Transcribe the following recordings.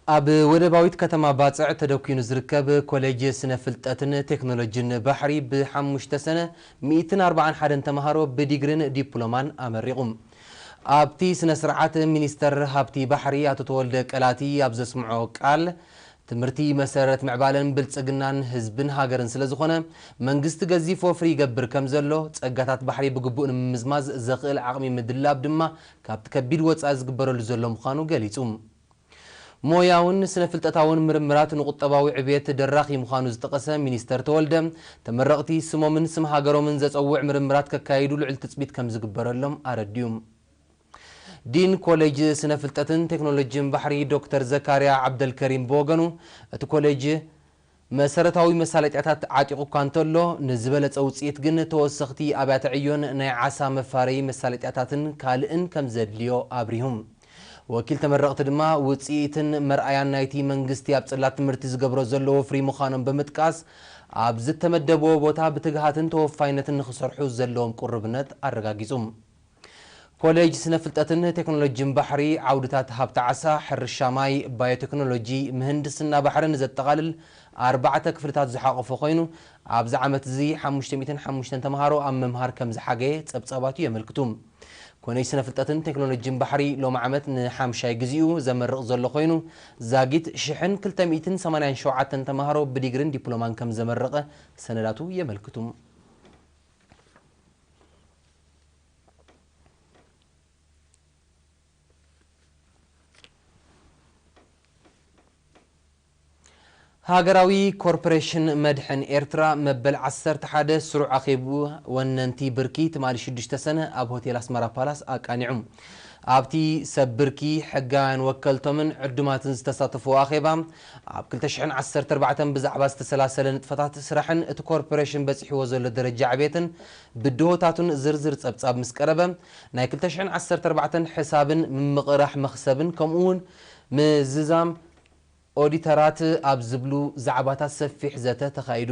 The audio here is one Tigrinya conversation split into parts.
ኣብ ወደባዊት ከተማ ባጽዕ ተደኲኑ ዝርከብ ኮሌጅ ስነ ፍልጠትን ቴክኖሎጂን ባሕሪ ብሓሙሽተ ሰነ ሚእትን ኣርባዓን ሓደን ተምሃሮ ብዲግሪን ዲፕሎማን ኣመሪቑ። ኣብቲ ስነ ስርዓት ሚኒስተር ሃብቲ ባሕሪ ኣቶ ተወልደ ቀላቲ ኣብ ዘስምዖ ቃል፣ ትምህርቲ መሰረት ምዕባለን ብልጽግናን ህዝብን ሃገርን ስለ ዝኾነ፣ መንግስቲ ገዚፍ ወፍሪ ይገብር ከም ዘሎ፣ ጸጋታት ባሕሪ ብግቡእ ንምምዝማዝ ዘኽእል ዓቕሚ ምድላብ ድማ ካብቲ ከቢድ ወጻኢ ዝግበረሉ ዘሎ ምዃኑ ገሊጹ። ሞያውን ስነ ፍልጠታውን ምርምራት ንቁጠባዊ ዕብየት ደራኺ ምዃኑ ዝጠቐሰ ሚኒስተር ተወልደ፣ ተመረቕቲ ስሞምን ስም ሃገሮምን ዘጸውዕ ምርምራት ከካይዱ ልዑል ትጽቢት ከም ዝግበረሎም ኣረድዩ። ዲን ኮሌጅ ስነ ፍልጠትን ቴክኖሎጂን ባሕሪ ዶክተር ዘካርያ ዓብደልከሪም ብወገኑ፣ እቲ ኮሌጅ መሰረታዊ መሳለጥያታት ዓጢቑ እኳ እንተሎ፣ ንዝበለጸ ውጽኢት ግን ተወሰኽቲ ኣብያተ ዕዮን ናይ ዓሳ መፋረዪ መሳለጥያታትን ካልእን ከም ዘድልዮ ኣብሪሁ። ወኪል ተመረቕቲ ድማ ውጽኢትን መርኣያን ናይቲ መንግስቲ ኣብ ጽላት ትምህርቲ ዝገብሮ ዘሎ ወፍሪ ምዃኖም ብምጥቃስ፣ ኣብ ዝተመደብዎ ቦታ ብትግሃትን ተወፋይነትን ንኽሰርሑ ዘለዎም ቁርብነት ኣረጋጊጹ። ኮሌጅ ስነ ፍልጠትን ቴክኖሎጂን ባሕሪ ዓውድታት ሃብቲ ዓሳ፣ ሕርሻ ማይ፣ ባዮቴክኖሎጂ፣ ምህንድስና ባሕርን ዘጠቓልል ኣርባዕተ ክፍልታት ዝሓቖፈ ኮይኑ፣ ኣብዚ ዓመት እዚ ሓሙሽተ ሚእትን ሓሙሽተን ተምሃሮ ኣብ ምምሃር ከም ዝሓገየ ጸብጻባቱ የመልክቱ። ኮሌጅ ስነ ፍልጠትን ቴክኖሎጂን ባሕሪ ሎም ዓመት ንሓምሻይ ግዜኡ ዘመርቕ ዘሎ ኮይኑ፣ ዛጊት ሽሕን ክልተ ሚእትን ሰማንያን ሸውዓተን ተምሃሮ ብዲግሪን ዲፕሎማን ከም ዘመረቐ ሰነዳቱ የመልክቱ። ሃገራዊ ኮርፖሬሽን መድሕን ኤርትራ መበል ዓሰርተ ሓደ ስሩዕ ኣኼቡ ወነንቲ ብርኪ ትማሊ ሽዱሽተ ሰነ ኣብ ሆቴል ኣስመራ ፓላስ ኣቃኒዑ። ኣብቲ ሰብ ብርኪ፣ ሕጋውያን ወከልቶምን ዕዱማትን ዝተሳተፍዎ ኣኼባ፣ ኣብ ክልተ ሽሕን ዓሰርተ ኣርባዕተን ብዛዕባ ዝተሰላሰለ ንጥፈታት ስራሕን እቲ ኮርፖሬሽን በጺሕዎ ዘሎ ደረጃ ዕቤትን ብድሆታቱን ዝርዝር ጸብጻብ ምስ ቀረበ፣ ናይ ክልተ ሽሕን ዓሰርተ ኣርባዕተን ሕሳብን ምምቕራሕ መኽሰብን ከምኡ እውን ምዝዛም ኦዲተራት ኣብ ዝብሉ ዛዕባታት ሰፊሕ ዘተ ተኻይዱ።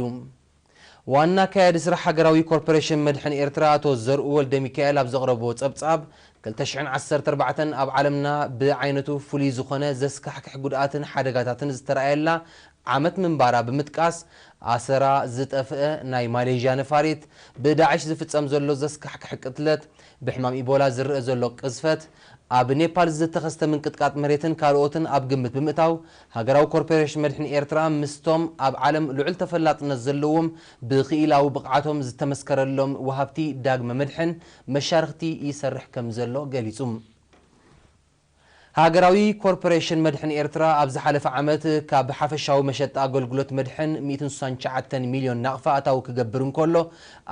ዋና ኣካያዲ ስራሕ ሃገራዊ ኮርፖሬሽን መድሕን ኤርትራ ኣቶ ዘርኡ ወልደ ሚካኤል ኣብ ዘቕረቦ ጸብጻብ፣ ክልተ ሽሕን ዓሰርተ ኣርባዕተን ኣብ ዓለምና ብዓይነቱ ፍሉይ ዝኾነ ዘስካሕክሕ ጉድኣትን ሓደጋታትን ዝተረኣየላ ዓመት ምንባራ ብምጥቃስ፣ ኣሰራ ዝጠፍአ ናይ ማሌዥያ ነፋሪት፣ ብዳዕሽ ዝፍጸም ዘሎ ዘስካሕክሕ ቅትለት፣ ብሕማም ኢቦላ ዝረኣ ዘሎ ቅዝፈት፣ ኣብ ኔፓል ዝተኸስተ ምንቅጥቃጥ መሬትን ካልኦትን ኣብ ግምት ብምእታው፣ ሃገራዊ ኮርፖሬሽን መድሕን ኤርትራ ምስቶም ኣብ ዓለም ልዑል ተፈላጥነት ዘለዎም ብክኢላዊ ብቕዓቶም ዝተመስከረሎም ወሃብቲ ዳግመ መድሕን መሻርኽቲ ይሰርሕ ከም ዘሎ ገሊጹ። ሃገራዊ ኮርፖሬሽን መድሕን ኤርትራ ኣብ ዝሓለፈ ዓመት ካብ ሓፈሻዊ መሸጣ ኣገልግሎት መድሕን ሚእትን ስሳን ትሽዓተን ሚልዮን ናቕፋ ኣታዊ ክገብር እንከሎ፣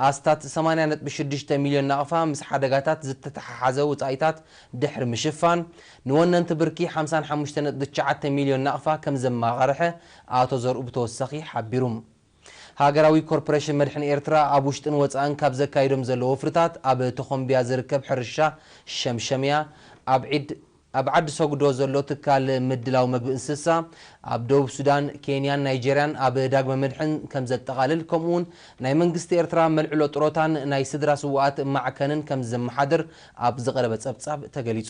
ኣስታት ሰማንያ ነጥቢ ሽዱሽተ ሚልዮን ናቕፋ ምስ ሓደጋታት ዝተተሓሓዘ ወጻኢታት ድሕሪ ምሽፋን፣ ንወነንቲ ብርኪ ሓምሳን ሓሙሽተ ነጥቢ ትሽዓተ ሚልዮን ናቕፋ ከም ዘማቓርሐ ኣቶ ዘርኡ ብተወሳኺ ሓቢሩ። ሃገራዊ ኮርፖሬሽን መድሕን ኤርትራ ኣብ ውሽጥን ወጻእን ካብ ዘካይዶም ዘለዉ ወፍርታት፣ ኣብ ተኾምቢያ ዝርከብ ሕርሻ ሸምሸምያ፣ ኣብ ዒድ-፣ ኣብ ዓዲ ሰጉዶ ዘሎ ትካል ምድላው መግቢ እንስሳ፣ ኣብ ደቡብ ሱዳን፣ ኬንያን ናይጀርያን ኣብ ዳግመ መድሕን ከም ዘጠቓልል፣ ከምኡውን ናይ መንግስቲ ኤርትራ መልዕሎ ጥሮታን ናይ ስድራ ስውኣት ማዕከንን ከም ዘመሓድር ኣብ ዝቐረበ ጸብጻብ ተገሊጹ።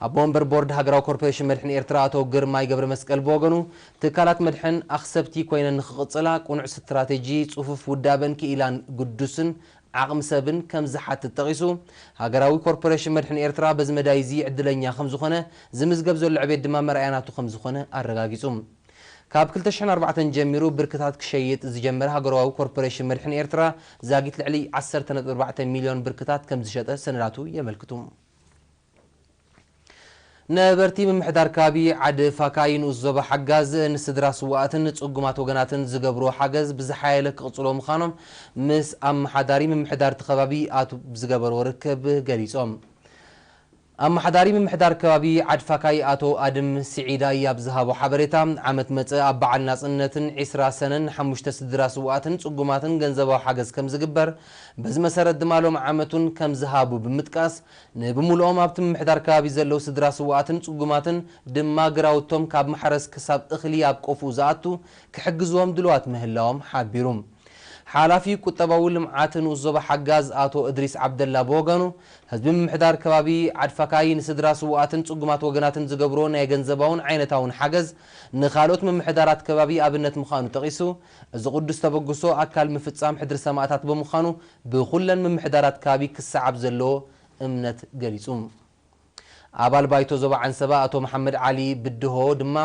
ኣቦ ወንበር ቦርድ ሃገራዊ ኮርፖሬሽን መድሕን ኤርትራ ኣቶ ግርማይ ገብረመስቀል ብወገኑ፣ ትካላት መድሕን ኣኽሰብቲ ኮይነን ንኽቕጽላ ቅኑዕ ስትራቴጂ፣ ጽፉፍ ውዳበን ክኢላን ግዱስን ዓቕሚ ሰብን ከም ዝሓትት ጠቒሱ፣ ሃገራዊ ኮርፖሬሽን መድሕን ኤርትራ በዚ መዳይ እዚ ዕድለኛ ከም ዝኾነ፣ ዝምዝገብ ዘሎ ዕቤት ድማ መርኣያ ናቱ ከም ዝኾነ ኣረጋጊጹ። ካብ ክልተ ሽሕን ኣርባዕተን ጀሚሩ ብርክታት ክሸይጥ ዝጀመረ ሃገራዊ ኮርፖሬሽን መድሕን ኤርትራ፣ ዛጊት ልዕሊ ዓሰርተ ነጥቢ ኣርባዕተ ሚልዮን ብርክታት ከም ዝሸጠ ሰነዳቱ የመልክቱ። ነበርቲ ምምሕዳር ከባቢ ዓዲ ፋካይ ንኡስ ዞባ ሓጋዝ ንስድራ ስዋኣትን ጽጉማት ወገናትን ዝገብርዎ ሓገዝ ብዝሓየለ ክቕጽሎ ምዃኖም ምስ ኣመሓዳሪ ምምሕዳር እቲ ከባቢ ኣብ ዝገበርዎ ርክብ ገሊጾም። ኣመሓዳሪ ምምሕዳር ከባቢ ዓድፋካይ ኣቶ ኣድም ስዒዳይ ኣብ ዝሃቦ ሓበሬታ፣ ዓመት መጸ ኣብ በዓል ናጽነትን ዒስራ ሰነን ሓሙሽተ ስድራ ስውኣትን ጽጉማትን ገንዘባዊ ሓገዝ ከም ዝግበር፣ በዚ መሰረት ድማ ሎም ዓመቱን ከም ዝሃቡ ብምጥቃስ፣ ንብምሉኦም ኣብቲ ምምሕዳር ከባቢ ዘለዉ ስድራ ስውኣትን ጽጉማትን ድማ ግራውቶም ካብ ማሕረስ ክሳብ እኽሊ ኣብ ቆፍኡ ዝኣቱ ክሕግዝዎም ድልዋት ምህላዎም ሓቢሩ። ሓላፊ ቁጠባዊ ልምዓት ንኡስ ዞባ ሓጋዝ ኣቶ እድሪስ ዓብደላ ብወገኑ፣ ህዝቢ ምምሕዳር ከባቢ ዓድፋካይ ንስድራ ስውኣትን ጽጉማት ወገናትን ዝገብሮ ናይ ገንዘባውን ዓይነታውን ሓገዝ ንኻልኦት ምምሕዳራት ከባቢ ኣብነት ምዃኑ ጠቒሱ፣ እዚ ቅዱስ ተበግሶ ኣካል ምፍጻም ሕድሪ ሰማእታት ብምዃኑ ብኹለን ምምሕዳራት ከባቢ ክሰዓብ ዘለዎ እምነት ገሊጹ። ኣባል ባይቶ ዞባ ዓንሰባ ኣቶ መሓመድ ዓሊ ብድሆ ድማ፣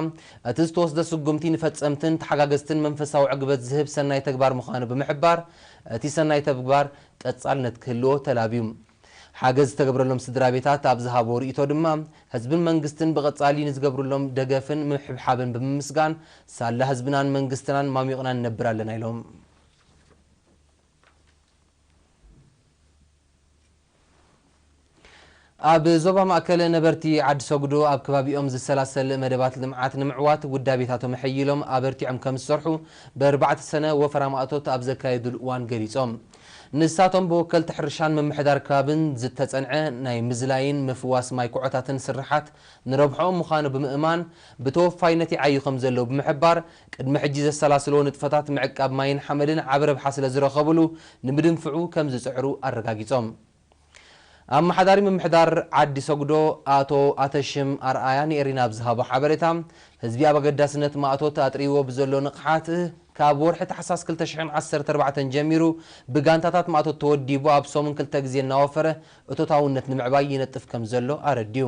እቲ ዝተወስደ ስጉምቲ ንፈጸምትን ተሓጋገዝትን መንፈሳዊ ዕግበት ዝህብ ሰናይ ተግባር ምዃኑ ብምሕባር፣ እቲ ሰናይ ተግባር ቀጻልነት ክህልዎ ተላብዩ። ሓገዝ ዝተገብረሎም ስድራ ቤታት ኣብ ዝሃቦ ርእይቶ ድማ፣ ህዝብን መንግስትን ብቐጻሊ ንዝገብሩሎም ደገፍን ምሕብሓብን ብምምስጋን፣ ሳላ ህዝብናን መንግስትናን ማሚቕና ንነብር ኣለና ኢሎም። ኣብ ዞባ ማእከል ነበርቲ ዓዲ ሰጉዶ ኣብ ከባቢኦም ዝሰላሰል መደባት ልምዓት ንምዕዋት ውዳቤታቶም ኣሐይሎም ኣበርቲዖም ከም ዝሰርሑ ብኣርባዕተ ሰነ ወፈራ ማእቶት ኣብ ዘካየዱሉ እዋን ገሊጾም። ንሳቶም ብወከልቲ ሕርሻን ምምሕዳር ከባብን ዝተጸንዐ ናይ ምዝላይን ምፍዋስ ማይ ኩዖታትን ስርሓት ንረብሕኦም ምዃኑ ብምእማን ብተወፋይነት ይዓዩ ከም ዘለዉ ብምሕባር ቅድሚ ሕጂ ዘሰላስልዎ ንጥፈታት ምዕቃብ ማይን ሓመድን ዓቢ ረብሓ ስለ ዝረኸብሉ ንምድንፍዑ ከም ዝጽዕሩ ኣረጋጊጾም። ኣመሓዳሪ ምምሕዳር ዓዲ ሰጉዶ ኣቶ ኣተሽም ኣርኣያ ንኤሪና ኣብ ዝሃቦ ሓበሬታ፣ ህዝቢ ኣብ ኣገዳስነት ማእቶት ኣጥሪዎ ብዘሎ ንቕሓት ካብ ወርሒ ታሕሳስ ክልተ ሽሕን ዓሰርተ ኣርባዕተን ጀሚሩ ብጋንታታት ማእቶት ተወዲቡ ኣብ ሰሙን ክልተ ግዜ እናወፈረ እቶታውነት ንምዕባይ ይነጥፍ ከም ዘሎ ኣረድዩ።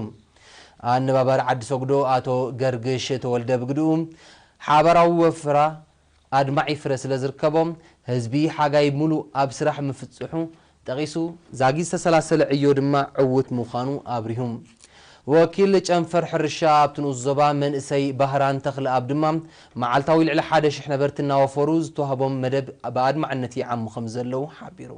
ኣነባባሪ ዓዲ ሰጉዶ ኣቶ ገርግሽ ተወልደ ብግድኡ፣ ሓባራዊ ወፍራ ኣድማዒ ፍረ ስለ ዝርከቦም፣ ህዝቢ ሓጋይ ሙሉእ ኣብ ስራሕ ምፍጽሑ ጠቒሱ፣ ዛጊድ ዝተሰላሰለ ዕዮ ድማ ዕዉት ምዃኑ ኣብሪሁ። ወኪል ጨንፈር ሕርሻ ኣብቲ ንኡስ ዞባ መንእሰይ ባህራን ተኽለኣብ ድማ፣ መዓልታዊ ልዕሊ ሓደ ሽሕ ነበርቲ እናወፈሩ ዝተዋህቦም መደብ ብኣድማዕነት ይዓሙ ከም ዘለዉ ሓቢሩ።